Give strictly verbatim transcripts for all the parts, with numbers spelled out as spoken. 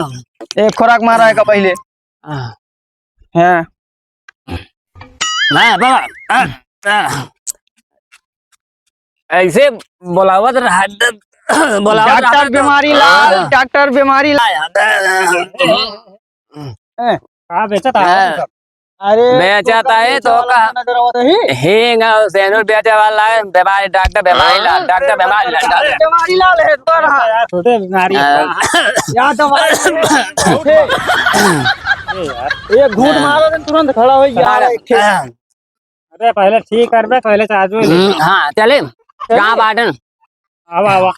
एक खुराक मारा है का पहिले? हाँ। हाँ। ना, बाबा, आ, आ, ऐसे बोलावत रहा, बोलावत रहा डॉक्टर तो बीमारी लाल, हाँ। डॉक्टर बीमारी लाल। ए। का बेचत है? हाँ। अरे, बेचत है तो का? नजर आवत है। हींग और सेनुर बेचे वाला है, बीमारी डॉक्टर, बीमारी लाल, डॉक्टर बीमारी लाल, डॉक्टर। बीमारी लाल है, तो रहा। यार, छोटे बीमारी हाँ। है। यार, दवाई दे। ए यार। एक घूट हाँ। मारो, तुरंत खड़ा हो गया। हाँ। अरे, पहले ठीक करबे, पहले चार्ज ले। हम्म, हाँ, चले। चले। कहाँ बाटन? आवा, आवा।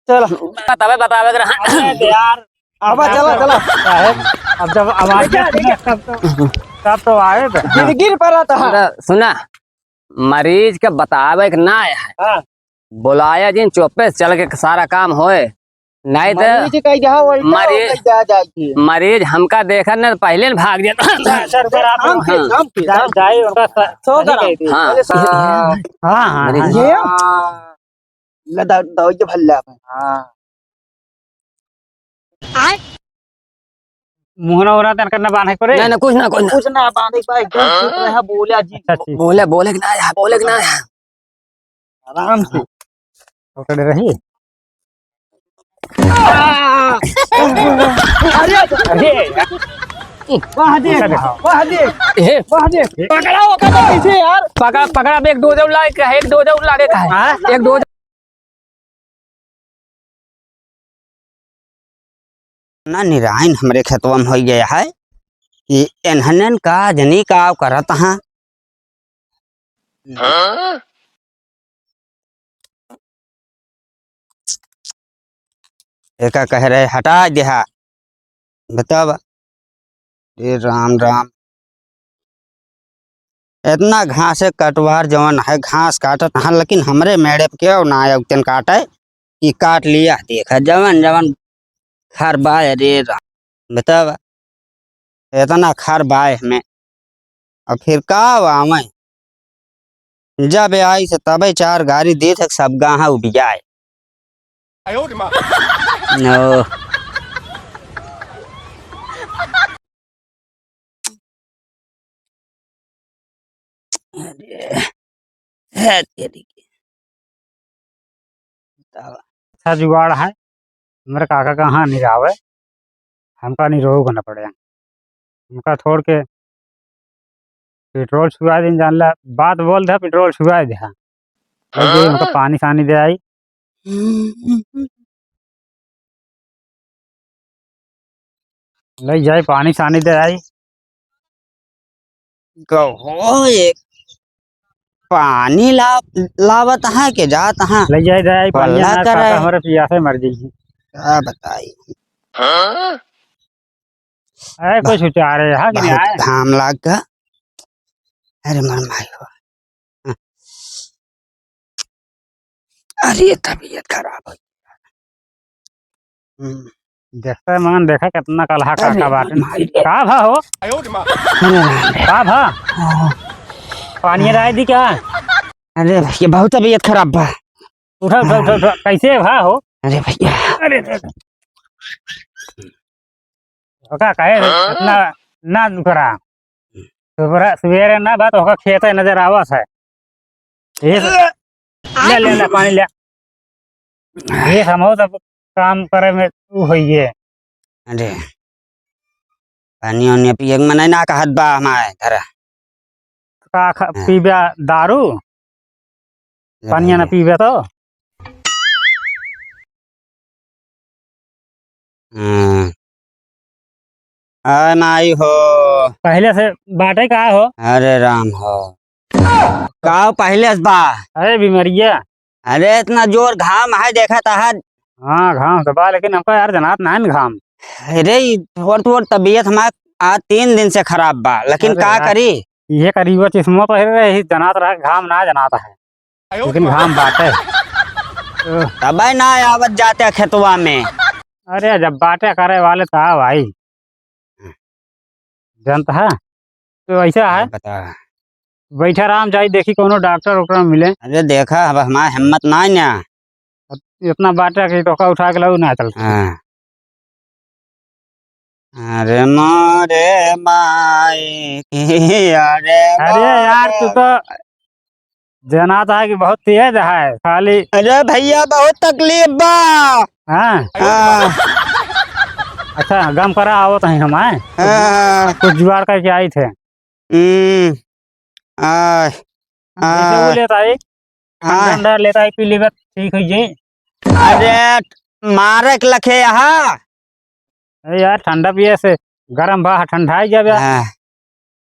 चलो। तबे बतावे के रहा। अबे यार। आवा, चला, चला। साहेब, अब जब आवाज क्या, सुने, क्या? तब तो, तब तो आए बे। गिर, गिर पड़ा था। सुना, सुना, मरीज के बतावे के ना आया है। हाँ। बुलाया जिन, चुप्पे से चल के सारा काम होए। नहीं तो मरीज कह दिया, उल्टा मरीज, हो गई, जा, जा के। मरीज हमका देखत ना, पहले न भाग जाता। सर, सर, आप हम के, हाँ। हम के, जा-, हम के। जाए, उनका स-, सौ सही ग्राम। कह दिए। हाँ। हाँ, हाँ, मरीज। हाँ। ये? हाँ। ले दवा, दवाई के भल्ला में। हाँ। मुहना ओरा तन करना बांधे पड़े? नहीं, नहीं, कुछ ना, कुछ ना। कुछ ना बांधे के बा, एकदम चुप रहा, बोला जी। अच्छा, ठीक। बोले, बोले कि ना, बोले कि ना। आराम से। पकड़ रही। अरे, अरे। वाह देख, वाह देख, ए। वाह देख। पकड़ा, पकड़ा इसे यार। पकड़ा, पकड़ा, अब एक डोज और लागे का है, एक डोज और लागे का है। हाँ? एक डोज। ना निराइन हमरे खेतवा में होइ गया है कि एन्हनन का जनी का करत हाँ। हाँ? एका कह रहे हटा देहा। बतावा। ए राम राम। इतना घास है कटवार जवन है, घास काटत हैं, लेकिन हमरे मेड़े पे क्यों ना आया उतन काटे कि काट लिया। देखा जवन जवन खर बाय, अरे राम। बतावा। इतना खर बाय हमें। अब फिर का आवे? जब आई से तबे चार गारी दे तक सब गाहा उबियाए। आयो रे माँ। नो। अरे, है तेरी के। बतावा। अच्छा जुगाड़ है, मेरे काका कहाँ नहीं आवे, हमका नहीं रोक न पड़े, हमका छोड़ के पेट्रोल छुआ दिन जान ला, बात बोल दे, पेट्रोल छुआ दे। हाँ? लग गई, उनका पानी सानी दे आई। ले जाए, पानी सानी दे आई। कहो, एक पानी ला-, लावत है के जात है? ले जाए, दे आई, पानी पल्ला ना, करे। काका हमारे पियासे मर जाई। का बताई? हाँ? अरे, कुछ उचारे, हाँ कि नहीं बहुत आए? घाम लाग गा। अरे, मर माई हो। अरे, तबीयत खराब हो गया। हम्म। देखते मन देखा कितना कलहा अरे, काका बाटे। मर माई रे। का भा हो? अरे, राम रे। का भा? हाँ। पानी राय दी क्या? अरे, भैया, बहुत तबीयत खराब बा। उठा, उठा, उठा, उठा। कैसे भा हो? अरे, भैया। अरे, अरे। ओका कहे हाँ? इतना ना करा। सुबह, सवेरे ना बात ओका खेते नजर आवत है। ये स-, ले, ले, ले, पानी ले। ये समझो तब काम करे में तू होइए। अरे, पानी ओनी पिए के मन ना कहत बा हमारे घर। का खा-, हाँ। पीबे दारू? ले पानिया ना भाई। पीबे तो? हाँ। आय माई हो। पहले से बाटे का हो? अरे राम हो। का पहले से बा? अरे बीमारिया। अरे इतना जोर घाम है, देखा तहा। हाँ, घाम तो बा, लेकिन हमका यार जनात ना है न घाम। अरे ई थोड़ थोड़ तबीयत हमार आज तीन दिन से खराब बा, लेकिन अरे का यार, करी? ये करीबा चश्मा पहिरे रहे, ही जनात रहा, घाम ना जनात है। लेकिन घाम बाटे। तबे ना आवत जाते खेतवा में। अरे, जब बाटे करे वाले त आ भाई। जनता है। तो ऐसा है। बता। बैठा राम जाई, देखी कोनो डॉक्टर वॉक्टर मिले। अरे देखा, अब हमार हिम्मत ना है ना। अब इतना बाटे कि तोका उठा के लाऊ ना चलता। हाँ। अरे मोरे माई की, अरे अरे यार, तू मोरे तो जनात है कि बहुत तेज है, खाली अरे भैया, बहुत तकलीफ बा। हाँ। हाँ। अच्छा, गम करा, आवत है हम, आए। हाँ। कुछ जुगाड़ करके आई थे। हम्म, आ, जैसे वो आ, लेता है, हाँ। ठंडा ठंडा लेता है, पी लेबे, ठीक हो जाए। अरे, मारे के लखे यहाँ। अरे यार, ठंडा पिए से गरम बा, ठंडा ही जाबे। हाँ।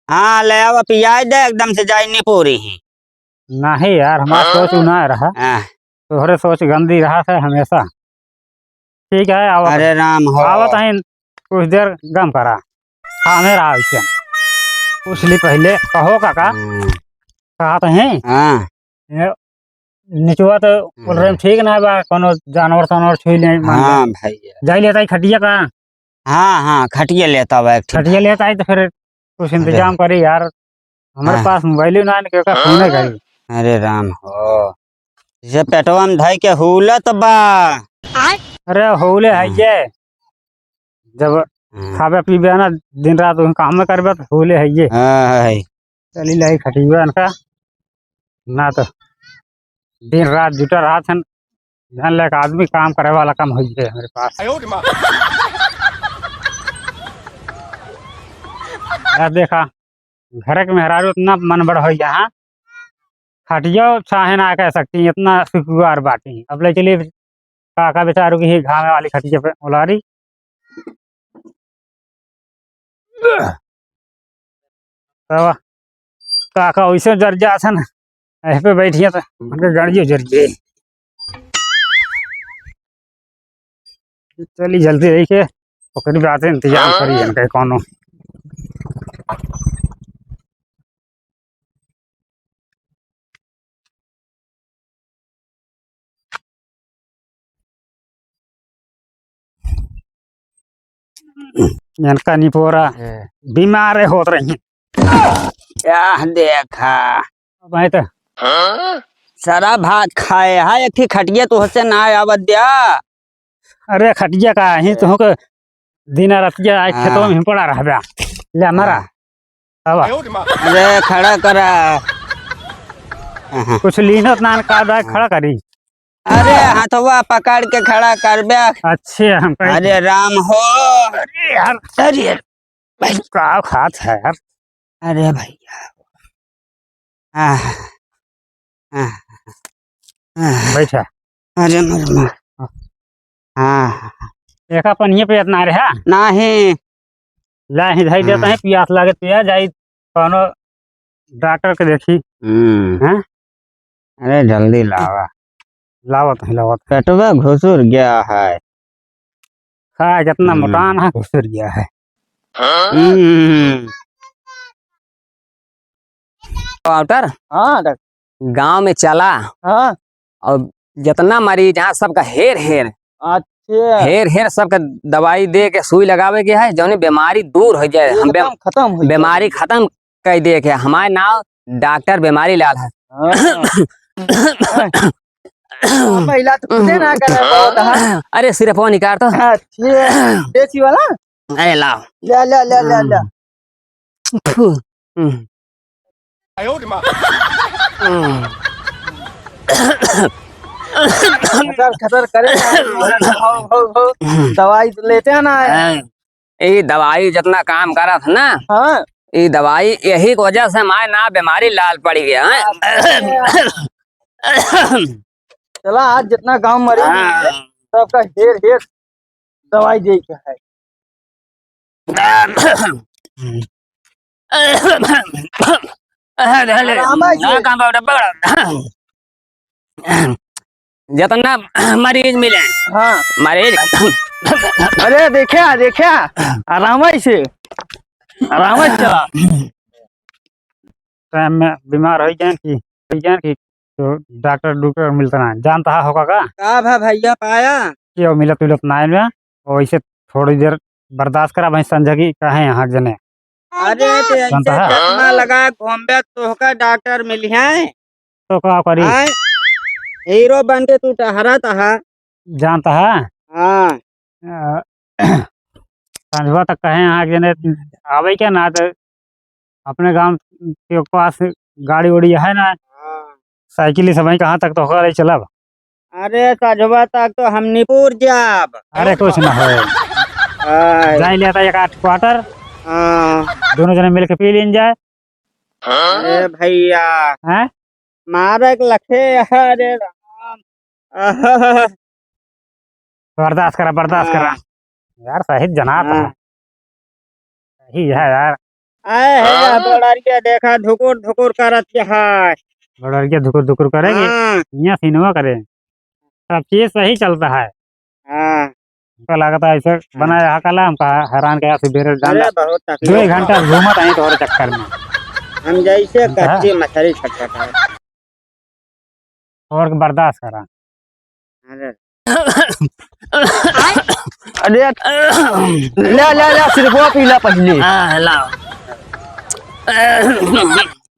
हाँ, ले आवा, पियाई दे, एकदम से जाई नहीं पूरी ही। नहीं यार, हमार हाँ? सोच उ ना रहा। हाँ। तोहरे सोच गंदी रहा है हमेशा। ठीक है, आवत अरे हैं। राम हो। आवत हैं, कुछ देर गम करा। हाँ, मेरा आइए। पूछ ली पहले, कहो काका। हम्म। कहत हैं? हाँ। ये निचवा तो बोल रहे हैं, हम्म। ठीक ना बा, कोनो जानवर तानवर छुई ले, मान ले। हाँ भैया। जाई लेता है खटिया का? हाँ, हाँ, खटिया लेता बा एक ठे। खटिया लेता है तो फिर कुछ अरे। इंतजाम करी यार। हमारे हाँ। पास मोबाइल ही ना है, केका फोन करी। अरे राम हो, जैसे पेटवा में धई के हुलत बा। अरे होले है हाँ। ये, जब हाँ। खाबे पीबे ना, दिन रात वही काम में करबे तो होले है ये। हाँ, है। चली लाई खटिया इनका, ना तो दिन रात जुटा रहत हन, जान ले एक आदमी काम करे वाला कम होइ गए हमरे पास। यार देखा, घर के मेहरारू इतना मन बड़ होइ गया, हाँ? खटियो चाहे ना कह सकती, इतना सुखवार बाटी। अब ले चलिए काका बेचारू की ही घामे वाली खटिया पे उलारी। तब काका वैसे जर जात है ना, ऐसे पे बैठिए तो उनके गाड़ियों जर गए। चली जल्दी रही के ओकरी बात इंतजाम करी इनके कोनो। इनका निपोरा हाँ। बीमार होत रही। क्या देखा? अब आए तो हाँ? सारा भात खाए है, एक ही खटिया तो हसे ना आवत दिया। अरे खटिया का ही तो के दिन रतिया आज खेतवा हाँ। में पड़ा रहबे। ले हमारा। हाँ। अब अरे खड़ा करा। कुछ लीनो नान का बा, खड़ा करी। अरे हथवा पकड़ के खड़ा करबे। अच्छे हम कह अरे राम हो। अरे यार, अरे भाई का खात है यार। अरे भैया। आह, आह, आह। बैठा। अरे मर, मर। हाँ। एका पनिया पे इतना रहा? नाही। ला ही धई देता हाँ। है, पियास लागे तो या जाई कौनो डॉक्टर के देखी। हम्म। हाँ? अरे जल्दी लावा। लावत है, लावत। पेटवा घुसुर गया है। हाँ, जितना हम्म। मोटान है, घुसुर गया है। हम्म। डॉक्टर, हाँ, डॉक्टर। गाँव में चला। हाँ। और जितना मरीज है, सबका हेर हेर। अच्छा। हेर हेर सबका दवाई दे के सुई लगावे के है, जौन बीमारी दूर हो जाए। हम एकदम बेम-, खत्म हो जाए। बीमारी खत्म कर दे के। हमारे नाम डॉक्टर बीमारी लाल है। हाँ। हाँ, महिला तो खुदे ना करे बहुत, हाँ। अरे, सिर्फ वो निकाल तो। अच्छा, देसी वाला? अरे, लाओ। ले, ले, ले, ले, ले। हम्म। फू। हम्म। हम्म। खतर, खतर करे ना। हो, हो, हो। दवाई तो लेते हैं ना। हाँ। ई दवाई जितना काम करत है ना, हाँ। ई दवाई यही के वजह से हमारे ना बीमारी लाल पड़ गया है। अच्छा। चला, आज जितना गांव मरीज हाँ। हैं, सबका हेर हेर दवाई दे के है। अरे, अरे, रामा जी। हाँ, काम बाबा, पकड़ा। जितना मरीज मिले। हाँ। मरीज। अरे, देखा, देखा, आराम से, आराम से चला। टाइम में बीमार हो गए कि, हो गए कि तो डॉक्टर डॉक्टर मिलता ना, जानता है होगा का? का भा भैया पाया? कि वो मिलत मिलत ना आइल बा, वैसे थोड़ी देर बर्दाश्त करा भाई, संजगी कहे यहाँ जने। अरे, ते ऐसे जानता है? चश्मा लगा घूमबे, तोहका डॉक्टर मिली है? तो का करी? आय, हीरो बन के तू टहरत हा। जानता है? हाँ। अ, संझवा तक कहे यहाँ के जने आवे क्या ना, तो अपने गाँव के पास गाड़ी उड़ी है ना, हाँ। साइकिल से भाई कहाँ तक तो होकर चलब। अरे, संझवा तक तो हमनीपुर जाब। अरे, कुछ ना होए। आय। जाई लेता एक आध quarter। हाँ। दोनों जने मिलके पी लीन जाए। अरे भैया। हैं? मारे के लखे, अरे राम। बर्दाश्त करा, बर्दाश्त करा। हाँ। यार, सही जनात है। हाँ। सही है यार। आए है, हाँ? बड़रिया देखा, धुकुर धुकुर करत के है। बड़रिया धुकुर धुकुर करेगी। हाँ। यहाँ सीनवा करे। सब चीज सही चलता है। हाँ। हमका लागत है ऐसे हाँ। बनाया है कला, हमका हैरान किया, सुबेरे डाल अरे, बहुत तकलीफ दो है। घंटा घूमत आई तोहरे चक्कर में। हम जैसे हाँ। कच्ची मछली छटपटाए। और बर्दाश्त करा। अरे। अरे, ले, ले, ले, सिरफवा पी ला पहिले। हाँ, लाओ।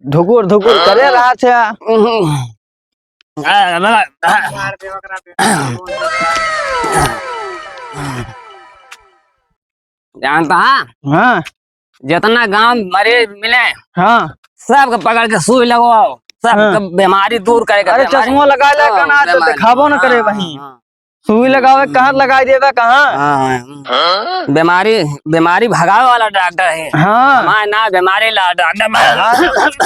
धुकुर, धुकुर करे रहा छे। हाँ, बड़ा, हाँ। जानता है? हाँ। जितना गाँव मरीज मिले, हाँ। सबके पकड़ के सुई लगवाओ, सबके हाँ। बीमारी दूर करे के, अरे, बीमारी। चश्मो लगा ले, हाँ, कना तो बीमारी। देखाबो न करे हाँ, वहीं। हाँ। सुई लगावे कहाँ लगाई देता, कहाँ? हाँ, हाँ। बीमारी, बीमारी भगावे वाला डॉक्टर है। हाँ। हमारे ना बीमारी ला डॉक्टर।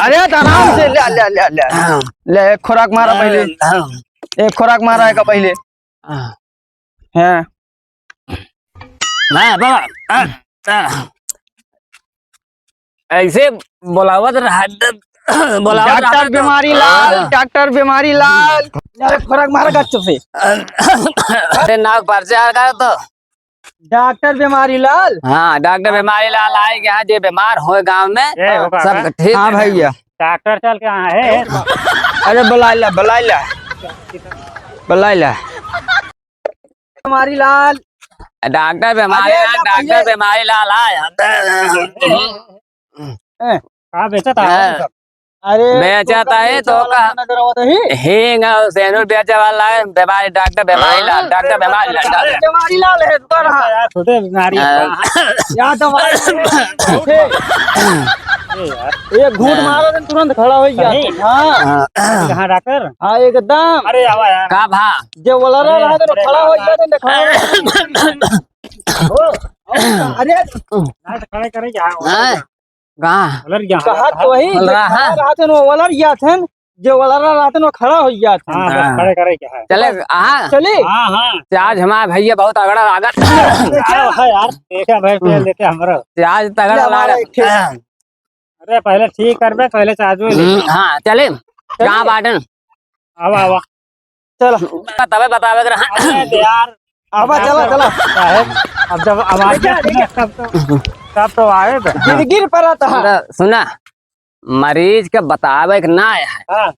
अरे, तो आराम से ले, ले, ले, ले। हाँ। ले, एक खुराक मारा पहिले। हाँ। एक खुराक मारा है का पहिले। हाँ। हैं। ना, बाबा, आ, आ, ऐसे बोलावत रहा, बोलावत रहा डॉक्टर तो। बीमारी लाल, हाँ। डॉक्टर बीमारी लाल। अरे, फरक मारा गच्चों से। अरे, नाक प्रचार कर तो। डॉक्टर बीमारी लाल। हाँ, डॉक्टर बीमारी लाल आए के यहाँ जे बीमार होए गाँव में, ए, होगा सब ना? ठीक हाँ है। भैया। डॉक्टर चल के आए हैं। अरे, बुलाइ ला, बुलाइ ला। बुलाइ ला। बीमारी लाल। डॉक्टर बीमारी अरे, लाल, ना डॉक्टर पहिले। बीमारी लाल आए। ए। का बेचत है हाँ। सब? अरे, बेचत तो है तो का? नजर आवत है। हींग और सेनूर बेचे वाला है, बीमारी डॉक्टर, बीमारी लाल, डॉक्टर बीमारी लाल, डॉक्टर। बीमारी लाल है, तो रहा। यार, छोटे बीमारी हाँ। है। या दवाई है। ए यार। एक घूट हाँ। मारो, तुरंत खड़ा हो गया। सही? हाँ। हाँ। कहाँ डॉक्टर? हाँ, एकदम। अरे, आवा यार। का भा? जे वलरा रहा तो खड़ा हो गया, तो खड़ा हो गया। ओ, अरे। ना, तो खड़े करे क्या? हाँ। कहाँ? वलर गया। कहा तो वही, वलरा, हाँ। खड़ा रहते न, वलर गया थे, जे वलरा रहते न, खड़ा हो गया थे। हाँ, बस हाँ। खड़े करे क्या है? चले, हाँ। चले? हाँ, हाँ। ते आज हमारा भैया बहुत तगड़ा लागत। हाँ, हाँ यार, देखा भाई, पहले हम्म। लेके हमारा। ते आज तगड़ा ये हमारा लागत। एक ठे अरे, पहले ठीक करबे, पहले चार्ज में ले। हम्म, हाँ, चले। चले। कहाँ बाटन? आवा, आवा। चलो। तबे बतावे के रहा। अरे यार। आवा, चलो, चलो। साहेब, अब जब आवाज सुने, तब तो, तब तो आए बे। गिर, गिर पड़ा था। सुना, सुना, मरीज के बतावे के ना है। हाँ।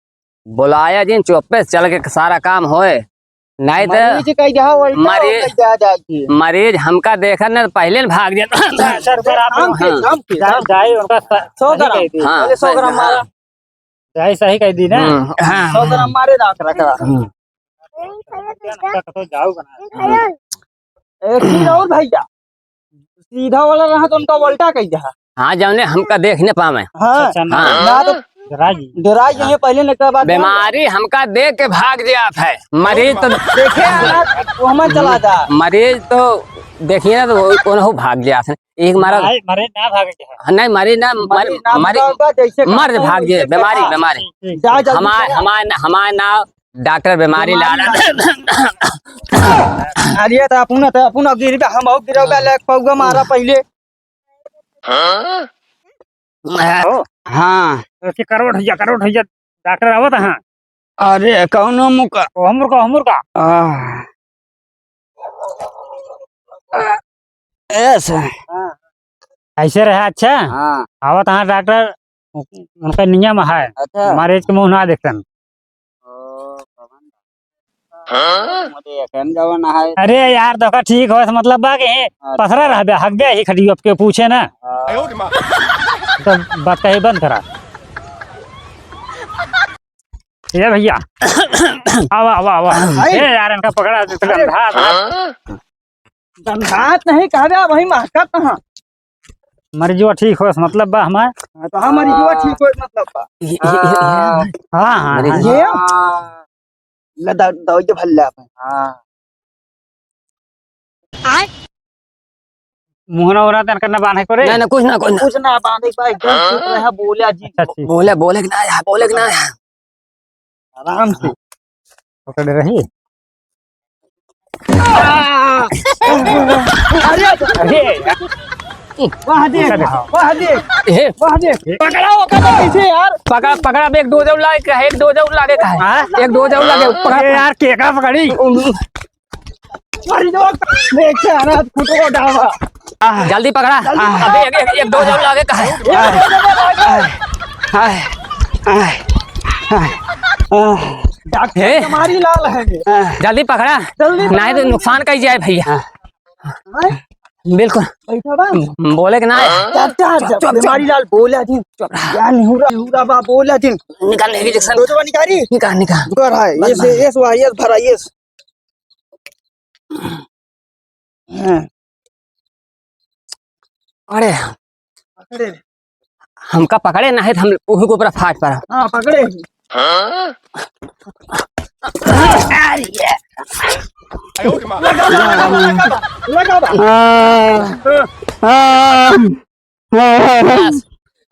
बुलाया जिन, चुप्पे से चल के सारा काम होए। नहीं तो मरीज कह जा, उल्टा मरीज, हो जा, जाए। मरीज हमका देखा न, पहले न भाग जाता। सर, सर, आप शाम के, हाँ। शाम के, जा-, शाम के। जाए, उनका स-, सौ सही ग्राम, कह दी। हाँ, पहले सौ ग्राम हाँ। मारा। जाए, सही कह दी ना। हम्म, हाँ। सौ ग्राम मारे दांत रखा। हम्म। उनका कतो जाओ बना। एक चीज और भैया, सीधा वाला रहा तो उनका उल्टा कह जा। हाँ, जौने हमका देख न पावे। हाँ। अच्छा, ना। हाँ। ना तो डराई। डराई जाइए पहले, न के बाद बीमारी हमका देख के भाग जात है। मरीज तो देखे ना, वो हमें चला जा। मरीज तो देखिए ना, तो वो, वो भाग जात है। एक मारा मरे, मरे ना भागे के है। नहीं, मरीज ना, मर-, मरीज ना मरी-, भागेगा, जैसे मर कहते हैं, भाग जाए, वैसे बीमारी, खा। बीमारी। ठीक, ठीक। जा जल्दी हमार, से। हमार ना, हमार ना, डॉक्टर बीमारी लाल। अरे, तो अपना, तो अपना गिरबे, हम और गिरबे, ले पौवा मारा पहले। हाँ? हो? हाँ। तो ऐसे करवट हो जा, करवट हो जा, डॉक्टर आवत हाँ। अरे, कौनो मुका? ओ, हमर का, हमर का? आह। ऐसे। हाँ। ऐसे रहा, अच्छा? हाँ। आवत हाँ डॉक्टर, उनका नियम है। अच्छा। मरीज के मुंह ना देखतन। ओ, पवन। हाँ? मुझे एखन जवन है। अरे यार, तो का ठीक हो, मतलब बा कि अच्छा। पसरा रहबे, हगबे ही खटियो, अब के पूछे ना। हाँ। तो बात कही बंद करा। ये भैया। आवा, आवा, आवा। भाई। ए यार, इनका पकड़ा, तो अरे। गंधा, हाँ? गंधात नहीं, कहबे वही महकत ह। मरीजवा ठीक होस मतलब बा हमार। हाँ, तो हाँ, मरीजवा ठीक होस मतलब बा। ये, ये, ये, ये, हाँ। हाँ, हाँ, मरीज हाँ। ये? हाँ। ले दा-, दवाई के भर ले आप। हाँ। मुहना ओरा तन करना बांधे को रे। नहीं, नहीं, कुछ ना, कुछ ना। कुछ ना बांधे भाई, एकदम चुप रहा, बोला जी। अच्छा, ठीक। बोले, बोले कि ना यार, बोले कि ना यार। आराम से। पकड़े रही। अरे, अरे। वाह देख, वाह देख, ए। वाह देख। पकड़ा ओका तो पीछे यार। पकड़ा, पकड़ा, अब एक dose और लागे का है, एक dose और लागे का है। हाँ? एक dose और लागे, पकड़ा। ए यार, केका पकड़ी? मरी जो, देख के आना, फुटो डावा। आह। जल्दी पकड़ा। जल्दी पकड़ा। अबे, एक, एक, एक dose और लागे का है। आह। आह। आह। आह। आह। डॉक्टर हे? हमारी लाल है ये। आह। जल्दी पकड़ा। जल्दी पकड़ा। नहीं तो नुकसान कई जाए भैया। हाँ? बिल्कुल। बैठा बा। बोले कि ना? चुप, चुप, चुप, चुप। बीमारी लाल बोला दिन। चुप। या निहुरा, निहुरा बा बोला दिन। निकाल ले injection। दो दवा निकारी। निकाल, निकाल। निकाल रहा है। बस, ये से, बस। ये से, ये भरा, ये से। हाँ। अरे। पकड़े। हमका पकड़े ना है तो हम उही के ऊपर फाट पड़ा। हाँ, पकड़े। हाँ? अरे। लगा बा, लगा बा, लगा बा, लगा बा। हाँ। हाँ। बस,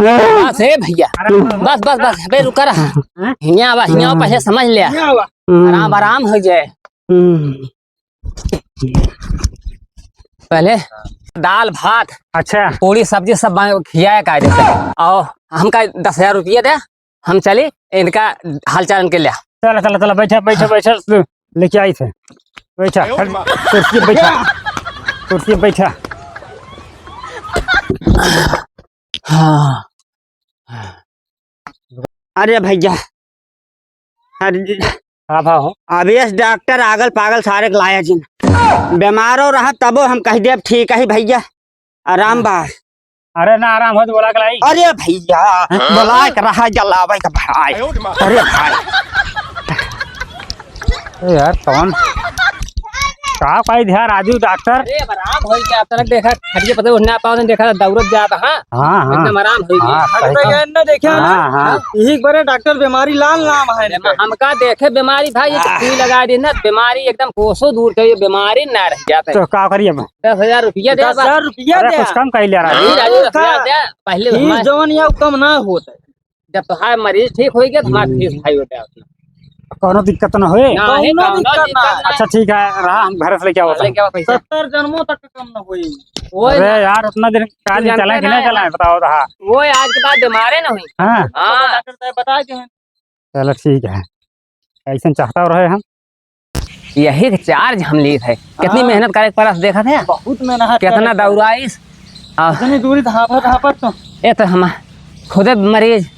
बस, हे भैया। अरे, बस, बस, बस, बे रुका रहा। हाँ? हियाँ आवा, हियाँ आवा, हाँ। पहले समझ ले। हियाँ आवा। हम्म। आराम, आराम हो जाए। हम्म। पहले दाल, भात, अच्छा। पूड़ी, सब्जी सब बन-, खियाए कायदे से। और हमका दस हजार रुपया दे, हम चली इनका हालचाल इनके ले। चला, चला, चला, बैठा, बैठा, बैठा, लेके आई थे। बैठा, कुर्सी पे बैठा, कुर्सी पे बैठा। हाँ। अरे भैया, अरे, का भा हो? अबे डॉक्टर आगल पागल सारे के लाया जिन। बीमारो रहा तबो हम कह देब ठीक है भैया, आराम बा। अरे ना आराम हो तो बोला के लाई। अरे भैया, बोला के रहा जलावे के भाई। अरे भाई। ए यार, कौन? का पाई दिया राजू डॉक्टर? अरे, अब आराम होई गया। अचानक देखा, खटिया पर से उठना पाओ, देखा, दौड़त जात, हाँ? हाँ, हाँ। एकदम आराम होई गया। हाँ, सही डॉक्टर कहा। गए ना, देखे ना? हाँ, हाँ। यही बरे डॉक्टर बीमारी लाल नाम है इनका। हमका देखे बीमारी भाई, ये हाँ। सुई लगा दी ना, बीमारी एकदम कोसों दूर के, ये बीमारी ना रह जाता है। तो का करिए अब? दस हजार रुपया दे दस हजार बा। रुपया अरे, दे। कुछ कम कर लिया राजू। नहीं, राजू, दस हजार हाँ। दे। पहले फीस हमार जवन या कम ना होता है। जब तोहार मरीज ठीक होई गया, तो हमार हम्म। फीस भाई होता है अपना। कौनो दिक्कत ना होए? ना, कौनो कौनो दिक्कत दिक्कत ना। ना। अच्छा, ठीक है, रहा, हम घर से लेके आओ हाँ, लेके आओ पैसा। सत्तर जन्मों तक कम ना होई। वो अरे ना। यार, उतना दिन का तू दिन जानते चला कि ना नहीं यार। चला है, बताओ तो, हाँ। वो आज के बाद बीमारे ना होई। हाँ। हाँ। डॉक्टर साहब बता के हैं। चलो, ठीक है, ऐसे चाहता रहे हम। यही के चार्ज हम लीस है। कितनी हाँ। मेहनत करे के पड़स, देखत है? बहुत मेहनत कितना करे के पड़स। दौड़ाइस। आ। इतनी दूरी धापत, धापत तो। ए तो हम खुदे मरीज,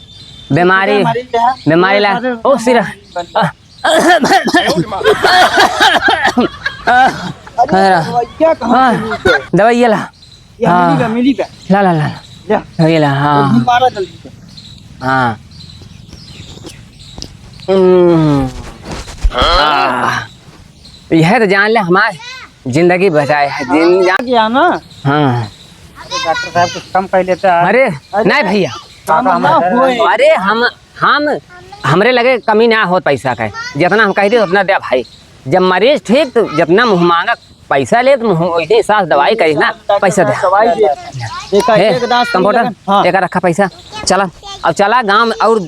बीमारी, खुदे मरीज है। बीमारी ला। अरे, ओ सिरा। बन आ। अरे, आ। दवाइया कहाँ हाँ। से मिलते? दवाइया ला। ये हाँ। मिली बा, मिली बा। ला, ला, ला, ला। ले। ये ला, हाँ। ये मारा जल्दी से। हाँ। हम्म। हाँ। यह तो जान ले हमार जिंदगी बचाए है। जिन-, जान गया ना? हाँ। अरे डॉक्टर साहब कुछ कम कर लेता है। अरे, अरे। नहीं भैया। कम ना होए। अरे हम, हम, हमरे लगे कमी ना होत पैसा का। जितना हम कह दे उतना दे भाई। जब मरीज ठीक तो जितना मुँह मांगा पैसा ले तो मुँह वैसे हिसाब से दवाई करी ना, पैसा दे। दवाई दे। देखा, हे, एक दांत कंपाउंडर, लगा। हाँ। एक रखा पैसा। चला, अब चला गाँव में और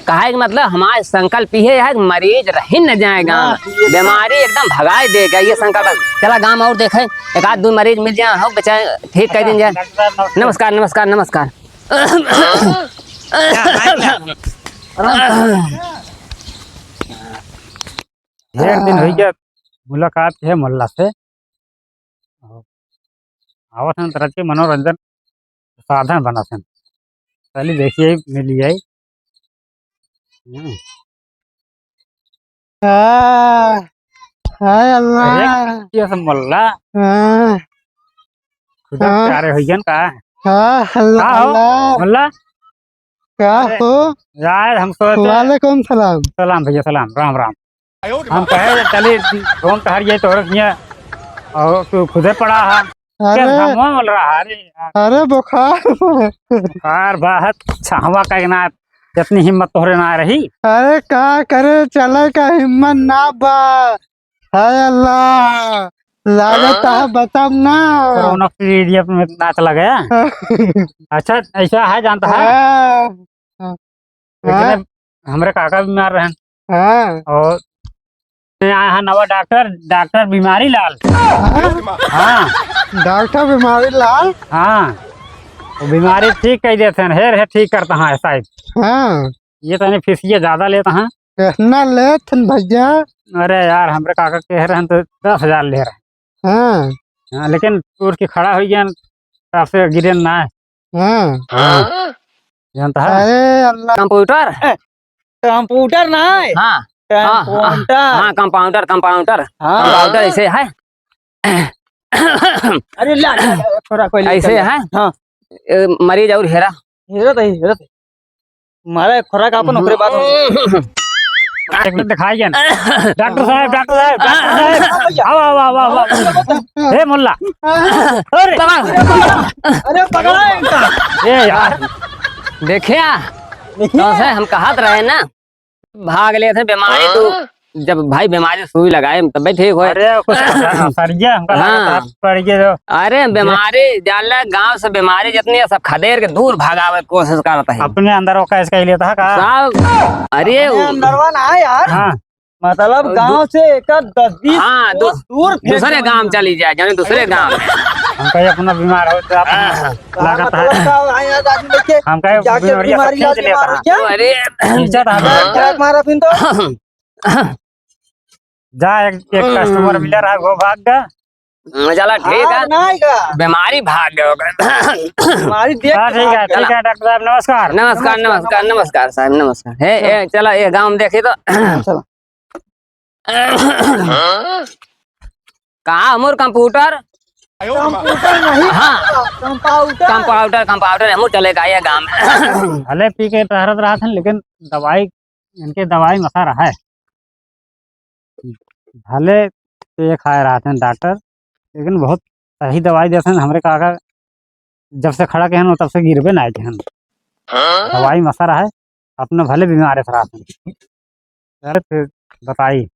कहे के मतलब हमार संकल्प इहे है कि मरीज रही न जाए गाँव में। हाँ, ये बीमारी एकदम भगाए देगा, ये संकल्प है। चला गाँव में और देखे, एक आध दो मरीज मिल जाए, हो बेचारे ठीक कर दिन जाए। डॉक्टर साहब, नमस्कार। नमस्कार, नमस्कार, नमस्कार। ढेर दिन होइ गया मुलाकात है मोल्ला से। आवत हैं तरह के मनोरंजन साधन बनत हैं। चली देखिए, मिल जाए। हम्म। हाँ, हाय अल्लाह। अरे, ये सब मोल्ला। हाँ। खुदा हाँ। प्यारे होइगन का? हाँ, अल्लाह, का हो? अल्लाह। मोल्ला? का अरे, हो? यार, हम सोचे वालेकुम सलाम। सलाम भैया, सलाम, राम, राम। हम कहे, चली, घूम टहर ये तोहरे हियाँ और तू खुदे पड़ा है। अरे। क्या धुआं बोल रहा है? अरे यार। अरे बुखार। बुखार बहुत छहवा का ना, इतनी हिम्मत तोहरे ना रही। अरे का करे, चले का हिम्मत ना बा। हाय अल्लाह, लागत है बचब ना। कोरोना पीरियड में नाच लगे। अच्छा, ऐसा है, जानता है? हाँ। हाँ। लेकिन हाँ। हमरे काका बीमार रहन। हाँ। और यहाँ नवा डॉक्टर, डॉक्टर बीमारी लाल। हाँ। हाँ। डॉक्टर बीमारी लाल? हाँ। वो बीमारी ठीक कर देते हैं, हेर है ठीक करता है शायद। हाँ। ये तनी फीसिया ज्यादा लेता है। कितना लेत हन भैया? अरे यार, हमरे काका कह रहे हैं तो दस हजार ले रहे हैं। हाँ। हाँ, लेकिन टूट के खड़ा हो गया, तब से गिरे ना है। हाँ। हाँ। जानता है? अरे अल्लाह। कंप्यूटर? ए, कंप्यूटर ना है। हाँ। हाँ, हाँ, कंपाउंडर। हाँ, कंपाउंडर, कंपाउंडर। हाँ। कंपाउंडर ऐसे है। अरे ला, ला, ला, थोड़ा कोई ऐसे लेकर है। हाँ। ए, मरीज और हेरा। हेरा तो, हेरा तो। मारा एक खुराक आपन, ओकरे बाद हम एक मिनट दिखाई जान। डॉक्टर साहब, डॉक्टर साहब, डॉक्टर साहब। आओ, आओ, आओ, आओ, आओ। हे मुल्ला। अरे। अरे पकड़ा इनका। ए यार। देखिया, तो से हम कहत रहे ना, भाग लेत है बीमारी तू। जब भाई बीमारी सुई लगाए, तबे ठीक होए। अरे, कुछ सरिया हमका हाँ। लागत है, पड़ गए तो। अरे, बीमारी, जान ले, गांव से बीमारी जितनी है, सब खदेर के दूर भगावे के कोशिश करत है। अपने अंदर वो कैसे कह लेता है का? सब, अरे, अपने वो अंदरवा ना है यार। हाँ। मतलब, दू-, गांव से एक आध दस बीस हाँ, कोस दू-, दूर फेंक दूसरे देना। गांव चली जाए, जाने दूसरे गांव में। हमका ये अपना बीमार हो तो आप हाँ। लागत है। मतलब, का है यार, आदमी देख के हमका ये जाके बीमारी बीमारी सब खींच लेता है। क्या? अरे, खींचा था। क्या मारा फिर तो? जा, एक, एक कस्टमर मिला रहा, वो भाग गया। चला, ठीक है। भाग ना आएगा। बीमारी भाग गया होगा। बीमारी देख हाँ, के ठीक भाग है, गया। ठीक है, डॉक्टर साहब, नमस्कार। नमस्कार, नमस्कार, नमस्कार, नमस्कार। नमस्कार साहब, नमस्कार। हे, हे, चला, ये गांव में देखी तो। चला। कहाँ हमर कंप्यूटर? कंप्यूटर नहीं, हाँ। कंपाउंडर। कंपाउंडर, कंपाउंडर, हमहू चले का ये गांव में। भले पी के टहरत रहत हैं, लेकिन दवाई, इनके दवाई में असर है। भले पे खाए रहत हैं डॉक्टर, लेकिन बहुत सही दवाई देत हैं। हमरे काका जब से खड़ा के हन, तब से गिरबे ना आए हन। हाँ? दवाई में असर है, अपने भले बीमार रहत हैं। अरे फिर बताई।